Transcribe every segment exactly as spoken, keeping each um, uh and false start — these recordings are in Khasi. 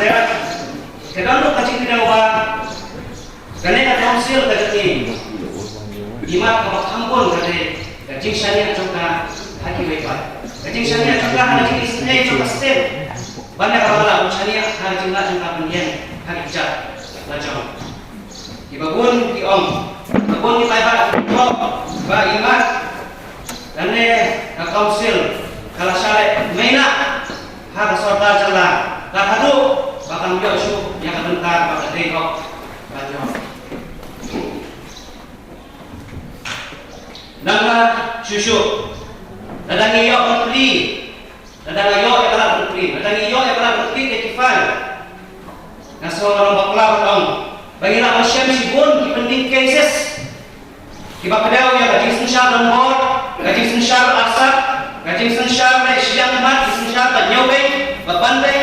Te ka don ruh ka jingkdew ba kane ka council ka jong ngi, imat kaba kham bun ka dei ka jingshaniah jong ka ha kiwei pat, ka jingshaniah jong ka ha ka jingisynei jong ka state. Ban da kaba la shaniah ha ka jinglah jong ka ban ïeng ha ki kjat la jong. Kiba bun ki ong, kiba bun ki paidbah ki ong ba imat kane ka council ka la shah leh maïnah ha ka sorkar jylla, ka haduh Lada shuh shuh, lada ngi ïoh ban plie, lada ngi ïoh ïa ka lad ban plie, lada ngi ïoh ïa ka lad ban plie ïa ki file, nga sngew nga long bakla ban ong ba ngi lah ban shem shibun ki pending cases kiba kdew ïa ka jingsynshar donbor, ka jingsynshar arsap, ka jingsynshar leh shiliang khmat, jingsynshar ba ñiewbeiñ, ba banbeiñ.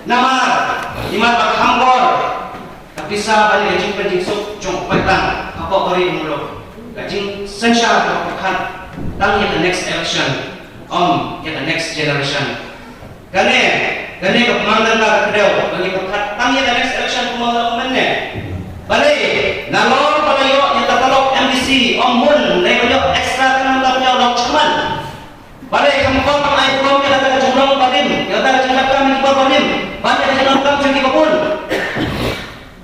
Namar imat ba kham bor ka pisa ban ïa ka jingpynjingsuk jong u paidbah hapoh ka ri ka muluk. Ka jingsynshar kaba pyrkhat tang ïa ka next election, ym ïa ka next generation. Kane, kane ka pynmang lyngba ka kdew ba ngi pyrkhat tang ïa ka next election kumba la ong mynne. Balei nalor ba la ïoh ïa ka paralok MDC ym bun, lei ba ïoh extra ka nang ka ïoh lok chairman. Balei kam kwah ban ai burom ïa kata ka jinglong barim, ïa kata ka jingkam ïa ki barim, ban ïa ka jinglong kam jong ki babun.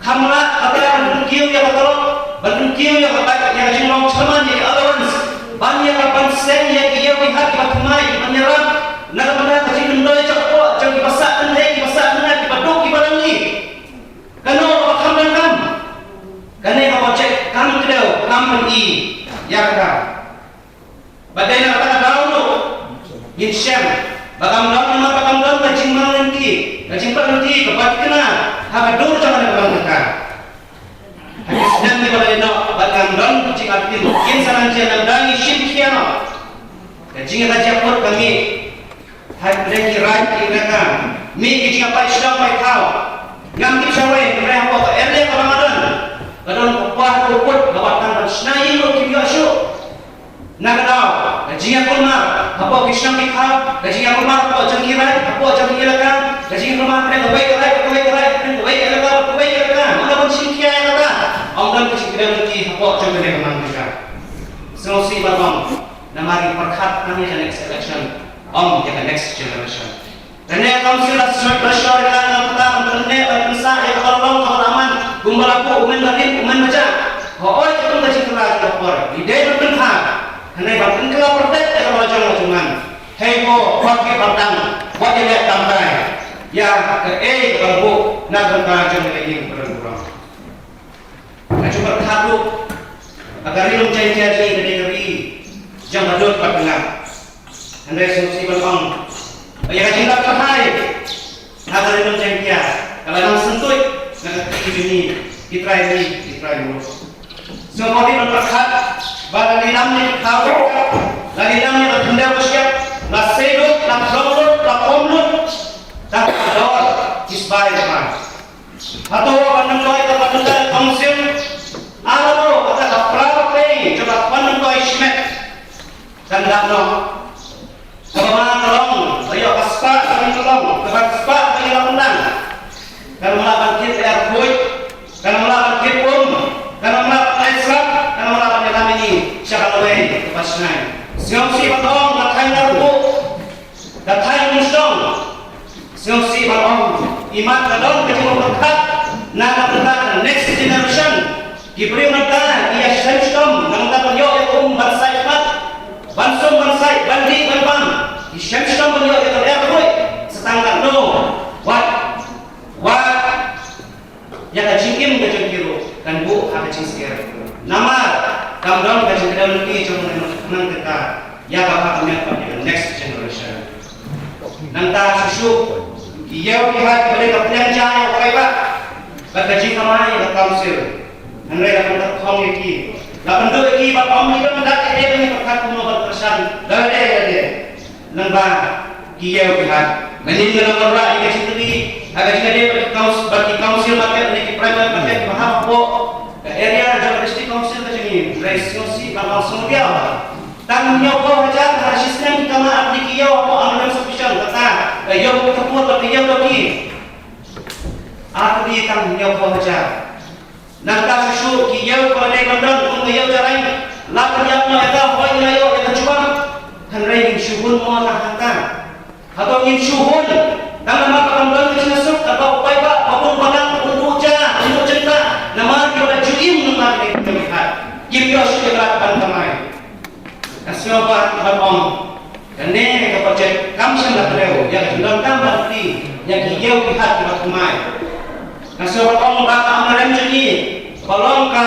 Kam lah kata ban pynkiew ïa ka paralok, ban pynkiew ïa ka, ïa ka jinglong chairman, ïa ka allowance, ban ïa ka ban seng ïa ki ïew ki hat kiba thymmai, ban ïarap na ka bynta ka jingkyndoi jong ka, jong kiba sah kynthei, kiba sah kynthei, kiba duk, kiba rangli. Kano kaba kham donkam? Kane ka project kam kdew, kam pyni ïa kata. Ba dei na kata ka daw ruh ngin shem ba kam don, namar ba kam don ka jingmang lynti, ka jingpang lynti kaba thikna ha ka dur jong kane ka bynta. Ha ki snem kiba la ïaid noh ba kam don ka jingappeal, kin sa nang jia, nang dang ïa shim khia noh. Ka jingïaid jingïaput ka mih ha ki raid ki elaka, mih ki jingïapaid shnong paid thaw. Ngam tip shawei, hynrei hapoh ka area kaba nga don, ka don ka por ka put kaba tang ban shna ïing ruh kim ïoh shuh. Na ka daw ka jingïakulmar hapoh ki shnong ki thaw, ka jingïakulmar hapoh jong ki raid, hapoh jong ki elaka, ka jingïakulmar hapdeng kawei ka raid, kawei ka raid, hapdeng kawei ka elaka, kawei ka elaka. Mano ban shim khia ïa kata? Ym don ka jingkdew lynti hapoh jong kane ka mang ka. Sngewsih ban ong, namar ngi pyrkhat tang ïa ka next election, ym ïa ka next generation. Kane ka council la snoh pressure ïa ka nangta ban pynneh ban pynsah ïa ka ban long kaba la man kumba la buh u myn barim u myn bajah. Hooid, ka kum ka jingkylla jong ka por ngi dei ban pynbha, hynrei ban pynkylla pyrthei ïa kaba la jong la jong man. Hei ko, wat ki pyrtang, wat ïaleh kamkai ïa kaei kaba buh na ka bynta jong ka ïing ka don burom. Nga ju pyrkhat ruh ba ka Ri Lum Jaiñtia jong ngi ka dei ka ri jong ka dud bad ka ngap. Hynrei sngewsih ban ong ba ïa ka jingdap ka hai ha ka Ri Lum Jaiñtia ka la nang syntuid na ka kti jong ngi ki trai ri ki trai muluk. Sngewbha ban pyrkhat ba la lilam ïa ki khaw, la lilam ïa ka khyndew ka shyiap, la sei lut, la khlong lut, la pom lut. Tang ka dor ki sbai ki sbai. Hato ban nang loi ka ban nang council? Alo kata ka pra ba pei jong ka ban nang loi shimet. Kan dang noh. Kaba ma ka long ba ïoh ka spah ka ban ka long, ka ban spah ka ïoh ka long. Kan ma ban kit er khuid, kan ma ban kit um, kan ma ban ai sap, kan ma ban ïa lam ini sha ka lawei ka ba shnai. Sngewsih ban ong ka thaiñ na ruh. Ka thaiñ Umshnong. Sngewsih ban ong, imat ka don ka jingpyrkhat na ka bynta ka next generation. Ki briew mynta ki ïa shem shitom na ka bynta ban ïoh ïa ka um ban saitmat, ban sum ban sait, ban dih ban bam. Ki shem shitom ban ïoh ïa ka lyer khuid. Sa tang katno wat, wat ïa ka jingim ka jong ki ruh kan buh ha ka jingsier. Namar kam don ka jingkdew lynti jong ngi nang tynta ïa ka, ka met bad ïa ka next generation. Nangta shuh shuh ki ïew ki hat kiba dei ka pliang ja ïa u paidbah bad ka jingkamai ïa ka council. Hynrei la pynkhong ïa ki, la pynduh ïa ki bad ym ïa ka mynta ïa ka pyrkhat kumno ban kyrshan da lade lade. Nangba ki ïew ki hat, mynnin nga la wanrah ïa ka jingkylli ha ka jingïadei bad ki council, bad ki council market ne ki primary market kiba hap hapoh ka area jong ka district council ka jong ngi. Hynrei sngewsih ban ong sngewdiaw, tang hynñiewphew hajar ha shi snem ki kama ar tylli ki ïew hapoh Umrem Sub-Division, kata ka ïew Kyrpur bad ka ïew Dawki. Ar tylli tang hynñiewphew hajar. Nangta shuh shuh ki ïew ba dei ban don kum ka ïew Jaiñ, la pynïap noh ïa ka, hooid ngi la ïoh ïa ka jubab. Hynrei ngim shu hun mo tang hangta. Hato ngim shu hun tang namar ba kam don ka jingsuk kaba u paidbah ba bun ba nang un duh ja, un duh jingkha namar ki ba la ju im namar ki dei ki ïew ki hat. Kim ïoh shuh ïa ka lad ban kamai. Ka sngewbha ban ong, kane ka project kam shym la kdew ïa ka jingdonkam ban plie ïa ki ïew ki hat kiba thymmai. Ka sngewbha ban ong ba ka Umrem jong ngi ba long ka,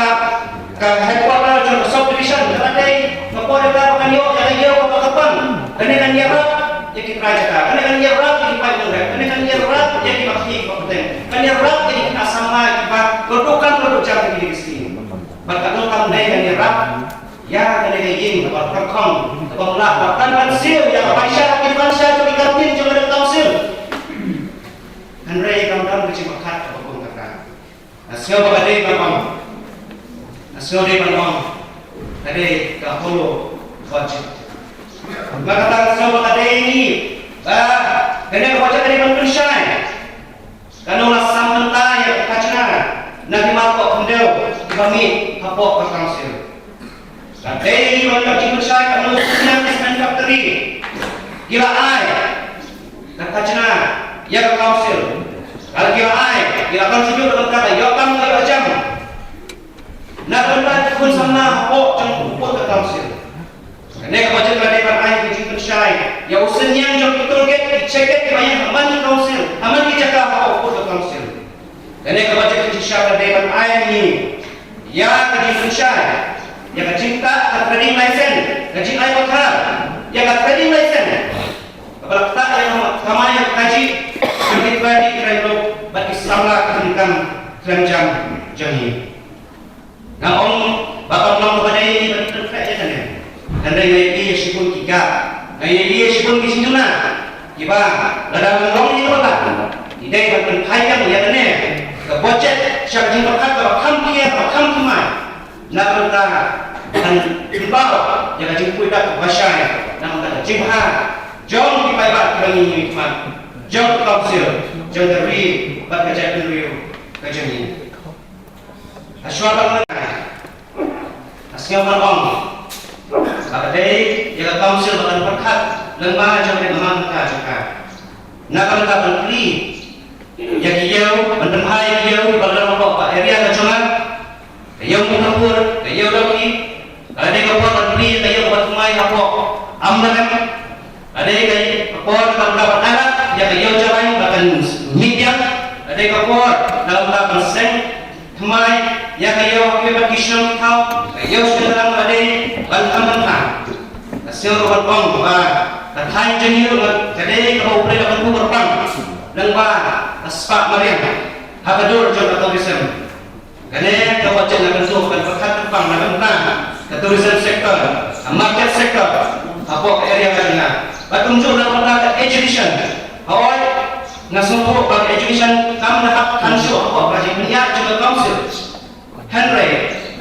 ka headquarter jong ka sub division, ka la dei ka Ka por kata ba kan ïoh ïa ka ïew kaba kyrpang. Kane kan ïarap ïa ki trai jaka, kane kan ïarap ïa ki paidbah, kane kan ïarap ïa ki bakhi ki bakhuid, kan ïarap ïa ki khynnah samla kiba la duh kam la duh jam ha kine ki sngi. Bad ka dohnud kam dei kan ïarap ïa kane ka ïing kaba pyrkhong, kaba mlak, ba kan ban siew ïa ka pisa, ka pisa jong ki kantin jong ka council. Hynrei kam don ka jingpyrkhat kaba kum kata. Nga sngew ba ka dei ban ong, nga sngew dei ban ong, ka dei ka hollow budget. Namar kata nga sngew ba ka dei ngi, ba kane ka budget ka dei ban pynshai. Kano la sam bynta ïa ka khajna na ki mar poh khyndew kiba mih hapoh ka council. Ka dei ban ïoh jingpynshai, kano ki sniang ki sniang factory ki la ai ka khajna ïa ka council. Ka la ki la ai, ki la contribute na ka bynta ka ïoh kam ïoh jam na ka bynta ki khun samla hapoh jong u pud ka council. Kane ka budget ka dei ban ai ka jingpynshai ïa u synñiang jong ki toll gate, ki check gate kiba ïeng ha man ki council, ha man ki jaka hapoh u pud ka council. Kane ka budget ka jingshai ka dei ban ai ngi ïa ka jingpynshai ïa ka jingktah ka trading license, ka jingai pathar ïa ka trading license. Kaba la ktah ïa ka kamai ka kajih jong ki trai die trai lok bad ki samla khlem kam khlem jam jong ngi. Nga ong ba kam long kaba dei ban pynkreh ïa kane. Hynrei nga ïohi ïa shibun ki gap, nga ïohi ïa shibun ki jingduna kiba lada long ïa kaba ki dei ban pynphai ïa kane ka budget sha ka jingpyrkhat kaba kham khia, kaba kham thymmai. Na ka bynta ban pynpaw ïa ka jingpoi dak kaba shai, na ka bynta ka jingbha jong ki paidbah kiba ngi khmat, jong ka council, jong ka ri bad ka jaitbynriew ka jong ngi. Hashwa ban nga, nga sngew ban ong ba ka dei ïa ka council ba kan pyrkhat lyngba jong ka dei ka man ka jong ka. Na ka bynta ban plie ïa ki ïew, ban pynhai ïa ki ïew kiba la don hapoh ka area ka jong nga, ka ïew Mutapur, ka ïew Dawki, ka la dei ka por ban plie ïa ka ïew kaba thymmai hapoh Amlarem. Ka dei ka por na ka bynta ban ailad ïa ka ïew Jaiñ ba kan mih biang. Ka dei ka por na ka bynta ban seng thymmai ïa ka ïew ha kaba ki shnong ki thaw, ka ïew Shnong Tyrang. Ka dei ban kham ban kham. Ka sngew ruh ban ong ba ka thaiñ jong ngi ruh ka dei kaba u Blei u la kyrpang lyngba ka spah mariang ha ka dur jong ka tourism. Kane ka budget la kyntu ban pyrkhat kyrpang na ka bynta ka tourism sector, ka market sector hapoh ka area ka jong nga. Bad kumjuh na ka bynta ka education. Hooid, nga sngewthuh ba ka education kam da hap than shuh hapoh ka jingpynïaid jong ka council. Hynrei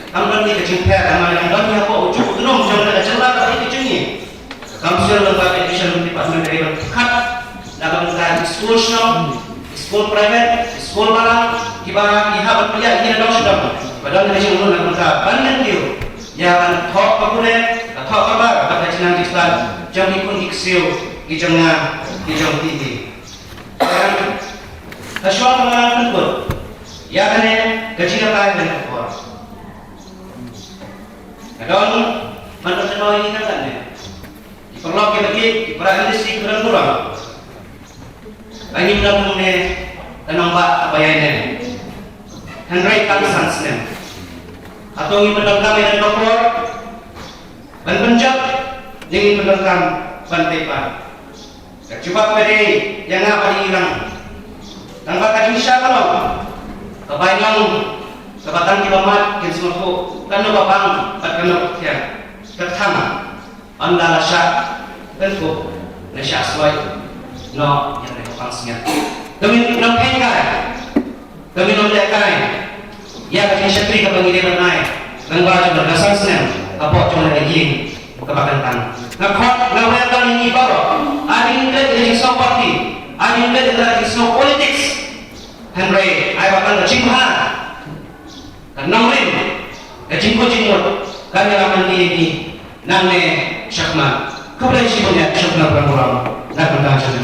kam don ka jingpher, namar ka don hapoh u juh u tnum jong ka jylla ka jong ngi. Ka council lyngba ka education department ka dei ban pyrkhat na ka bynta ki skul shnong, ki skul private, ki skul balang, kiba ngi hap ban pynïaid ïa ki na dong sha dong. Ba don ka jingmut na ka bynta ban kyntiew ïa ka thoh ka pule, ka thoh ka bar, ka jingnang jingstad jong ki khun ki ksiew ki jong nga, ki jong phi. Hashwa ba nga pynkut ïa kane ka jingïatai kane ka por, ka don man ka shnong ïa kane. Ki paralok kiba ïeit, ki para M D C kiba don burom. Ba ngim don hangne ka nongbah kaba ïaineh. Hynrei tang san snem. Hato ngim pyndonkam ïa kane ka por ban pynjot ne ngim pyndonkam ban peit pat? Ka jubab ka dei ïa nga bad ïa ngi lang. Tangba ka jingshisha ka long, ka bainong kaba tang kiba mad kin sngewthuh kano ka bang bad kano ka thiang. Ka kthang. Ynda la shah kynkup, la shah suwai noh ïa kane ka pansngiat. Te ngin ym pynkai, te ngin ym lehkai ïa ka jingshakri kaba ngi dei ban ai lyngba jong ka san snem hapoh jong ka ïing kaba kyntang. Nga khot, nga wer ban ïa ngi baroh, ym dei ban klet ïa ka jingsngew party, ym dei ban klet ïa ka jingsngew politics. Hynrei ai ba tang ka jingbha, ka nongrim, ka jingkut jingmut kan ïalam ïa ngi nangne shakhmat. Khublei shibun ïa shibun na ka burom na ka bynta jong